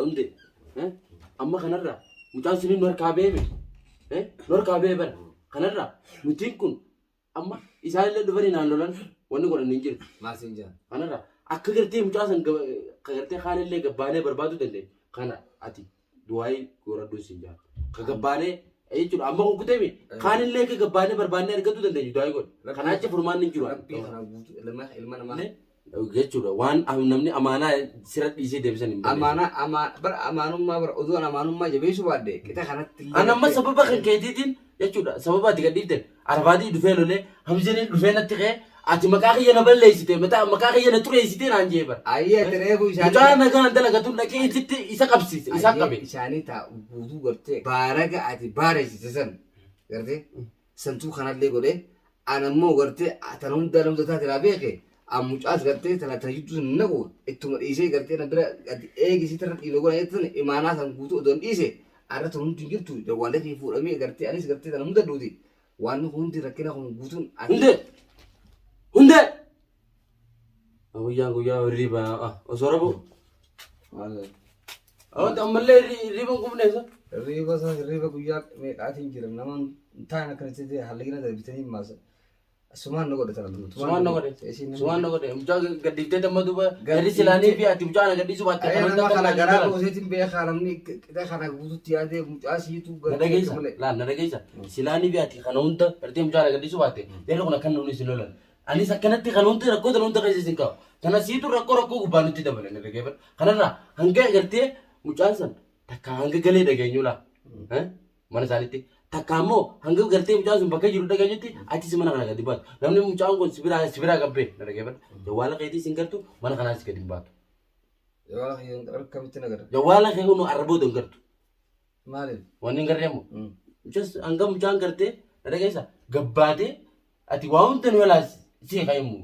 Hundi amma kanarraa mucaan suni nu harkaa beeme. Nu harkaa bee bara. Kanarraa nutiin kun amma isaanillee dhufanii naan lolan wanni godhan hin jiru. Maal siin jedhan? Kanarraa akka gartee mucaa san ka gartee kaanillee gabbaanee barbaaduu dandeenya. Kana ati du'aayii godhadhu siin jaa. Ka gabbaanee jechuudha amma kun kuteemi kaanillee akka gabbaanee barbaannee argachuu dandeenya du'aayii godhi. Kanaa achi furmaanni hin jiru. Rabbii kana guutuu ilma namaa. Jechuudha waan namni amaanaa sirra dhiisee deebisan hin balleessu. Amaanaa amaa bara amaanummaa bara oduu an amaanummaa jabeessuu baadhe qixa kanatti illee. An amma sababa kan keetiitiin jechuudha sababa ati gadhiifteen Arafaatii dhufee lolee Hamzeen dhufee natti ka'ee ati maqaa kiyya na balleessite maqaa kiyya na xureessite naan jee bara. Ayyee ati reefu isaanii. Mucaa nagaan dalagatuun dhaqee isitti isa qabsiise isa Ayyee qabe. isaanii taa guutuu gartee baaraga ati baareessite san gartee santuu kanallee godhee An ammoo gartee tana hundaa namni taate laa beeke an mucaas gartee tana tana jidduu san naqu ittuma dhiisee gartee na bira gadi eegi si tarra dhiina godha jettan imaanaa san guutuu odoon dhiise arra tun hundi hin jirtu jawwaalee kee fuudhamee gartee anis gartee tana hunda duuti waan kun hundi rakkina kun guutuun ati Hundee! Hundee! Guyyaan guyyaa hirriba osoo rabu. Awwaati ammallee hirriba hin qufne isa. Hirriba isaa hirriba guyyaa meeqaatiin jira nama hin taane akkanatti ta'e hallayina darbitanii maasa. Sumaan na godhe tana. Sumaan na godhe. Sumaan na godhe. Mucaa gadhiiftee damma duuba jarri silaanii fi ati mucaa na gadhiisuu baatte Ayya kan nama hunda kana kan garaa galan. gooseetiin beekaa namni qixa kana guututti yaadee mucaa siitu Na dhageessa. Laal na dhageessa. Silaanii fi ati kana hunda gartee mucaa na gadhiisuu baatte jarri kun akkan namni si lolan. Anis akkanatti kan hundi rakkoo tan hunda keessa isin kaa'u. Tana siitu rakkoo rakkoo gubbaa nutti dabale na dhaggeeffadhu. Kanarraa hanga gartee mucaan san takka hanga galee dhageenyu laa. Mana isaaniitti. Takka ammoo hanga gartee mucaan sun bakka jiru dhageenyutti atis mana kana gadi baatu. Namni mucaan kun si biraa si biraa gabbee na dhaggeeffadhu. Jawwaala keetii sin gartu mana kanaas gadi hin baatu. Jawwaala kiyya akkamitti na gara? Jawwaala kee kun arraboo hin gartu. Maaliif? Wanni hin garree moo? Just hanga mucaan gartee na dhageessa gabbaatee ati waa hunda nu jalaa si ka himu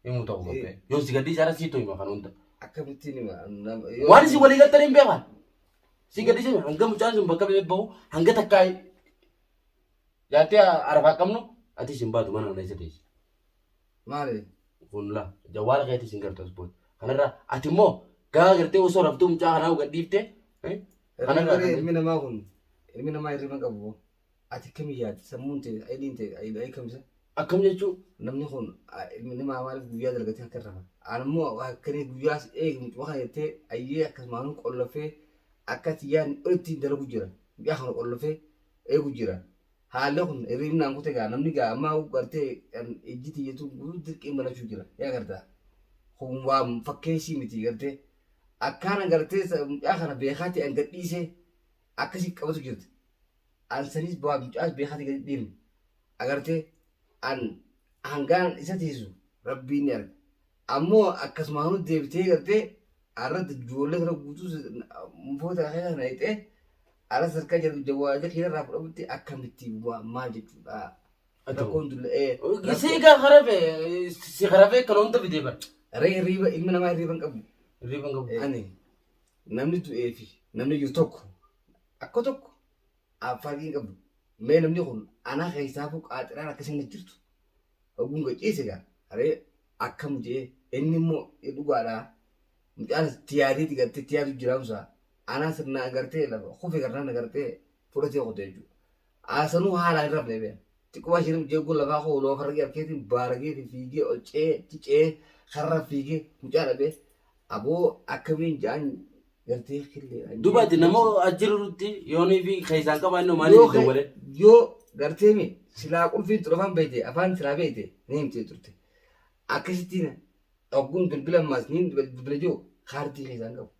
himu ta'u gabbee. Yoo si gaddii isaarra siitu hima kan hunda. Akkamittiin hima? Waan isin walii galtan hin beekan. Si gaddii hanga mucaan sun bakka bahu hanga takkaa jaattee arafaa qabnu ati isin baatu mana kana isa teessi. Maali? Kun laa jawwaala keetii sin gartu as booda. Kanarraa ati immoo gaa gartee osoo raftuu mucaa kanaa gad dhiifte. Kanarraa Hirriba ilmi namaa kun ilmi namaa hirriba hin qabu. Ati akkami yaadde sammuun ta'e ayiliin ta'e ayilii akkamisa? Akkam jechuu? Namni kun ilmi namaa maaliif guyyaa dalagatee akka rafa? Ani immoo akkanii guyyaas eegi mucuma kana jettee ayyee akkasumaanuu qollofee akka ati yaadni olitti dalagu jira. Mucaa kana qollofee eegu jira. Haalli kun hirribni naan kute gaa namni gaa ammaa gartee kan ijji tiyyatu guutuu dirqiin banachuu jira yaa gartaa kun waan fakkeessii miti gartee akkaana gartee mucaa kana beekaatti an gadhiisee akkasii qabatu jirti an sanis waa mucaas beekaatti gadi dhiifne agartee an hangaan isa tiisu rabbiin ni arga ammoo akkasumaanuu deebitee gartee arratti ijoollee kana guutuu mufoota keessa na hixee Ara sarkaa jedhu jawwaala kiyya irraa fudhamutti akkamitti maal jechuudha. Rakkoon dulla ee. Si egaa harafe si harafee kan hunda fidee bara. Ree hirriiba ilmi namaa hirriiba hin qabu. Hirriiba hin qabu. Ani namni du'ee fi namni jiru tokko akka tokko farqii hin qabu. Mee namni kun anaa keessaafuu qaaxiraan akkasii na jirtu. Ogguun gaciise gaa ree akkam jee inni immoo dhugaadhaa. Mucaan itti yaadeeti gartee itti yaadu jiraamsa. Anaa sirnaan gartee lafa kufe garnaan gartee fudhatee kute jechuudha. Aasanuu haalaan hin rafne bee. Xiqquma isheen jeeguun lafaa koo loo farqii harkeetiin baaragee fi fiigee ol ce'ee achi ce'ee karra fiigee mucaa dhabee aboo akkamiin ja'an gartee killee. Duuba ati nama as jirutti yoonii fi keessaan qabaanne maaliif dawwalee? Yoo gartee mi silaa qulfiin ture afaan beekte afaan silaa beekte ni himtee turte. Akkasittiin Ogguun bilbila ammaas niin bilbila jiru kaardii keessaa hin qabu.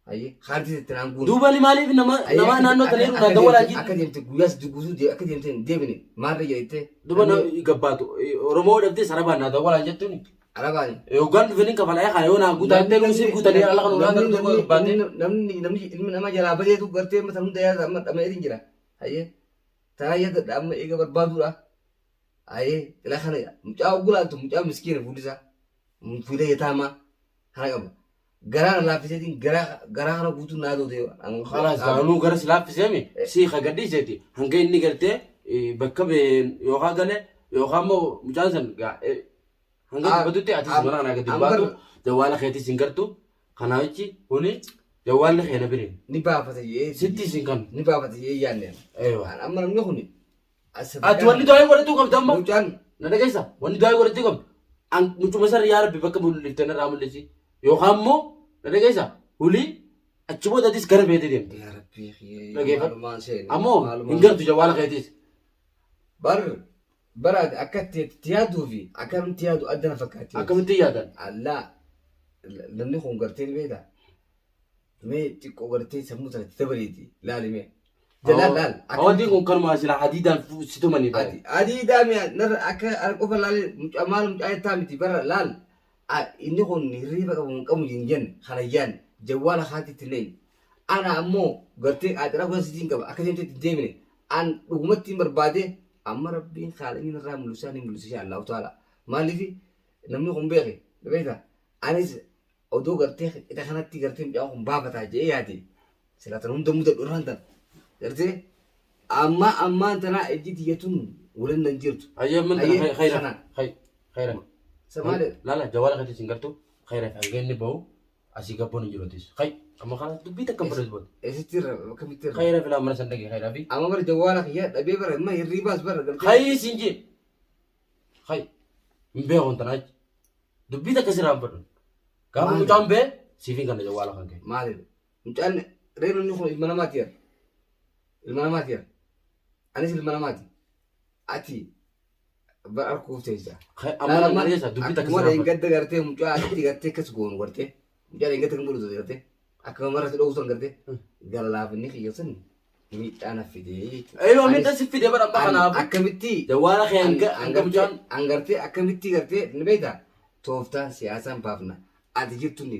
Hayyee kaardii itti naan guune. Duuba ni maaliif nama Hayyee, nama akka- naannoo akka- tana jiru akka naa dawwalaa deemte- jiru. Akka deemte guyyaa sadii guutuu akka deemte hin deebine maarree jedhettee. Duuba na gabbaatu Oromoo dhabdee sarabaan naa dawwalaa jettuuni. Arabaani. Yookaan dhufanii kafalaa kana yoo naa guutaa jettee nuusii guutanii ala kan ulaa darbu gabbaatee. Namni namni ilmi nama jalaa badeetu gartee mata hunda yaada amma dhama'eetiin jira. Hayyee tanaa yaadadha amma eega barbaaduudha. Ayee ila kana mucaa oggulaantu mucaa miskiina fuulli isaa fuula yataamaa kana qaba. Garaa na laaffiseetiin garaa garaa kana guutuu naa dootee. Khalaas gaanuu gara si laaffisee mi si ka gadhiiseeti hanga inni gartee bakka yookaan gale yookaan immoo mucaan san hanga dubbatutti atis mana kanaa gadi baatu jawaala keetis hin gartu kanaa jechi kuni. Jawwaalli kee na biree. Ni baafata jee. Sitti isin kan. Ni baafata jee yaanne. Eewa. Amma namni kun Ati wanni du'aa godhachuu qabda amma. Mucaan Na dhageessa wanni du'aa godhachuu qabda. An mucuma sarri yaa rabbi bakka mul'ifte narraa mul'isi. Yookaan immoo na dhageessa hulii achi booda atis gara beete deemte. Yaa rabbii kiyya Dhageeffadhu. maalumaan seene. Ammoo maalumaan hin gartu jawwaala keetiis. Bar bara ati akka itti yaaduu fi akka namni yaadu adda na fakkaatti. Akkamitti yaadan? Allaa namni kun gartee ni beektaa? Mee xiqqoo gartee sammuu sana itti dabaleeti laali mee. Jalaan laal. Hawatiin kun kanuma sila hadiidaan si tumanii bare. Ati adiidaa mee narra akka ana qofa laale mucaa maal mucaa jettaa miti bara laal. Inni kun hirriiba qabu hin qabu hin jenne kana yaanne jawwaala haati itti hin Ana ammoo gartee qaaxiraa gosa sitiin qaba akka deemtee itti deemine an dhugumatti hin barbaade amma rabbiin haala inni irraa mul'isaa ni mul'isa insha Allahu ta'ala. Maaliif namni kun beeke beektaa anis odoo gartee qixa kanatti gartee mucaan kun baafataa jedhee yaade silaa tan hunda mudadhu irraan tan gartee amma ammaan tanaa ijji tiyya tun waliin nan jirtu. Ayyee man Ayyee, khayra kana. khayra. Samaale Lala jawwaala keetis hin gartu khayra hanga inni bahu asii gabboon hin jiru atis. Khay amma kana dubbii takka hin fudhatu booda. eessatti irra akkamitti irra Khayra filaa mana san dhaqee khayraa fi amma bara jawwaala kiyya dhabee bara amma hirriibaas bara gartee Khayi siin jee. Khayi hin beeku tanaa jechi. Dubbii takka sirraa hin fudhu. Gaafa Maali? mucaan bee siif hin kanna jawwaala kan kee. Maali mucaan reenu inni kun ilma namaati yaa ilma namaati yaa anis ilma namaati ati bara arguuf teessa. Khayi amma nan dhageessa dubbii takka Akkuma sirraa hin fudhu. gadda gartee mucaa asitti gartee akkas goonu gartee mucaa gadda kan godhutu gartee akka marratti dhoowwu san gartee gara laafinni kiyya sun miidhaa na fidee jechuudha. Eeyyoo miidhaa si fide bara amma kanaaf. Akkamitti Jawwaala kee hanga hanga mucaan angartee akkamitti gartee ni beektaa tooftaan siyaasaan baafna ati jirtu ni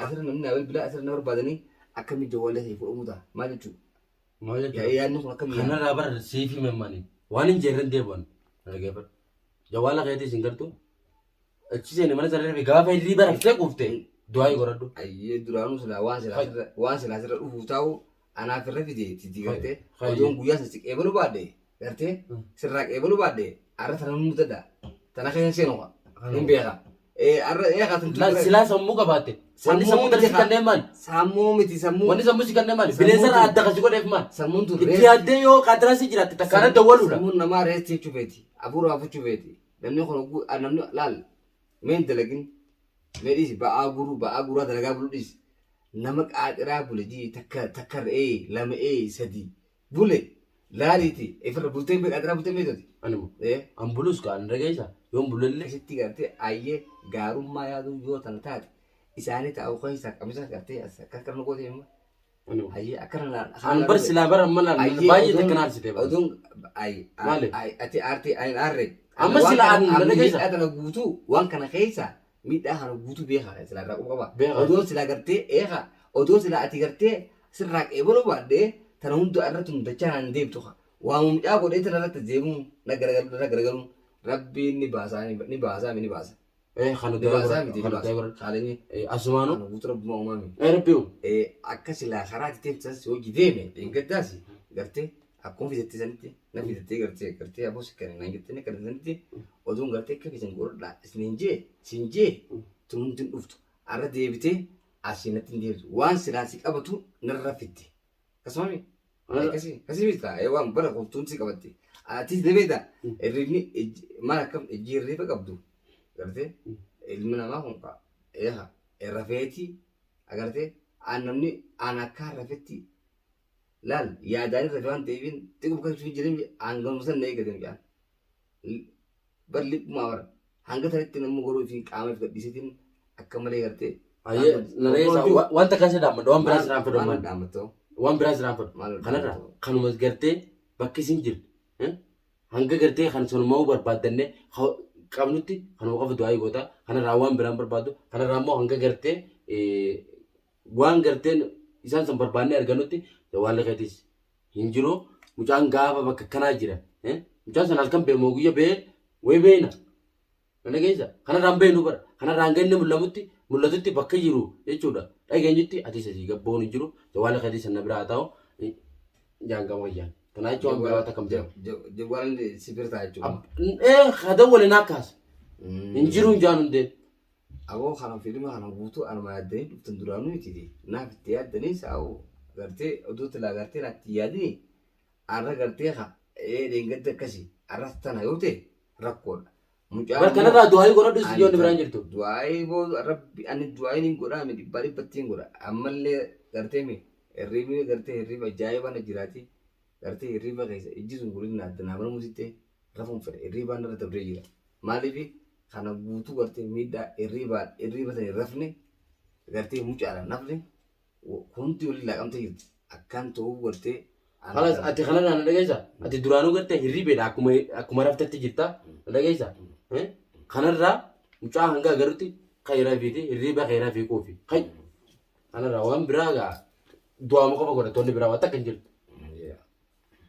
asirra namni naa bilbilaa asirra na barbaadanii akkamitti jawwaalee kee fudhamuu ta'a maal jechuudha. Maal jechuudha? Yaadni kun akkamii Kanarraa bara siif himamani. Waan hin jeerren deebi'an. Dhaggeeffadhu. Jawwaala keetis hin gartu. Achi seeni mana sarara fi gaafa hirriiba raftee quufte du'aa godhadhu. Ayyee duraanuu silaa waan silaa sirra waan silaa sirra dhufuuf taa'u anaaf irra fide itti gartee Fayyee. odoon guyyaa sana si qeebaluu baadhe gartee sirraa qeebaluu baadhe arra tana mudadha tana keessa seenu hin beeka. Arra eegaa tun Silaa sammuu qabaatte. Wanni sammuu darsi kanneen maali? Sammuu miti sammuu. Wanni sammuu si kanneen maali? Bineensarraa adda kasi godheef maali? Sammuun tun Itti yaaddee yoo qaatiraasii jiraatte takkaan adda waluudha. Sammuun namaa reessi jechuu feeti. Afuura afachuu feeti. Namni kun hogguu namni laal mee hin dalagin mee dhiisi ba'aa guruu ba'aa guraa dalagaa buluu dhiisi. Nama qaaxiraa bule jii takka takka re'ee lama ee sadii bule laaliiti ifirra bultee hin qaaxiraa bultee hin beektu. Anuma. Ee An bulus kaan dhageessa yoon bulellee. akkasitti gartee ayyee gaarummaa yaaduu yoo tana taate isaanii taa'u keessaa qamisa gartee as akka akkana gootee immoo Anuma. ayyee akkana An bar silaa bara amma laal baay'ee takka naarsite bara. Oduun ay Maali? ay ati aartee ani aarre. Amma sila ani Amma nana keessa. miidhaa kana guutuu waan kana keessa miidhaa kana guutuu beekaa sila irraa quba qaba. Beekaa. Oduun sila gartee eegaa oduun sila ati gartee sirraa qeebaluu baadhee tana hunda irratti hundachaa naan deemtu ka. Waa mucaa godhee tana irratti deemuun na garagaluun rabbiin ni baasaa ni baasaa ni baasa. Eh kana Ni du'aa baasaa godhadhu. miti ni Kana du'aa baasa. godhadhu. Haalini Asumaanuu. kana guutuu rabbuma uumaami. Eh rabbi uume. Akka silaa karaa ati teessas hojii deeme dheengaddaas gartee akkuma fidattee sanitti na fidattee gartee gartee aboo si kan naan jettee kan sanitti oduun gartee akka fidan godhadhaa isiniin jee siin jee tun hundi hin dhuftu arra deebitee asii natti hin deebitu waan silaa si qabatu narra fidde akkasuma akkasii akkasii miti waan bara qoftuun si qabatte atis ni beekta hirribni maal akkam ijji hirriba qabdu gartee ilmi namaa kun eeha rafeetii agartee aan namni aan akka rafetti laal yaadaan irra waan ta'eefin xiqqoo kan sun jireenya aan gamsan na eegate mucaan bar liphumaa bara hanga tanitti namni goruu fi qaama fi gadhiisitiin akka malee gartee. Ayyee na dhageessa wanta kan si dhaammadhu waan biraa si dhaamfadhu Maal maal dhaammatoo? waan biraa si dhaamfadhu. Maal Kanarraa kanuma gartee bakki isin jirtu hanga gartee kan sanumaa barbaaddanne qabnutti kanuma qofa du'aa goota kanarraa waan biraan barbaaddu kanarraa immoo hanga gartee waan garteen isaan san barbaannee argannutti waan keetis hin jiru mucaan gaafa bakka kanaa jira mucaan san halkan bee moo guyya bee wayi beena kana keessa kanarraa hin beenu bara kanarraa hanga inni mul'amutti mul'atutti bakka jiru jechuudha dhageenyutti ati isa gabboon hin jiru waan keetis sana biraa haa ta'u jaangama wayyaan kanaa jechuun waan biraa takka hin beeku. Jawwaalaan si bira ta'a jechuudha. Ee kada waliin akkaas hin jiru hin jaanu hundeen. Aboo kana fiilima kana guutuu anuma yaaddanii dhuftan duraanuu miti. Naaf itti yaaddanii saa'u gartee oduu tilaa gartee naatti yaadini arra gartee ka ee dheengadda akkasi arras tana yoo ta'e rakkoodha. Mucaan Bar kanarraa du'aayii godhadhu si ijoolli biraan jirtu. Du'aayii booda rabbi ani du'aayiin hin godhaame dhibbaa dhibbatti hin godha. Ammallee gartee mi hirriibni gartee hirriiba ajaa'ibaa na jiraati. Gartee hirriiba keessa ijji sun gulinna adda naa banamu sittee rafuun fedha hirriibaan narra dabree jira. Maaliif kana guutuu gartee miidhaa hirriibaan hirriiba sana hin rafne gartee mucaadhaan nafne hundi waliin laaqamtee jirti. Akkaan ta'uu gartee. Kalas ati kanarraa na dhageessa. Ati duraanuu gartee hirribeedha akkuma akkuma raftetti jirta. Na dhageessa. Kanarraa mucaa hanga agarutti kayra fiiti hirriba kayra fi quufi. Kay. Kanarraa waan biraa gaa du'aama qofa godhattoonni biraa waan takka hin jirtu.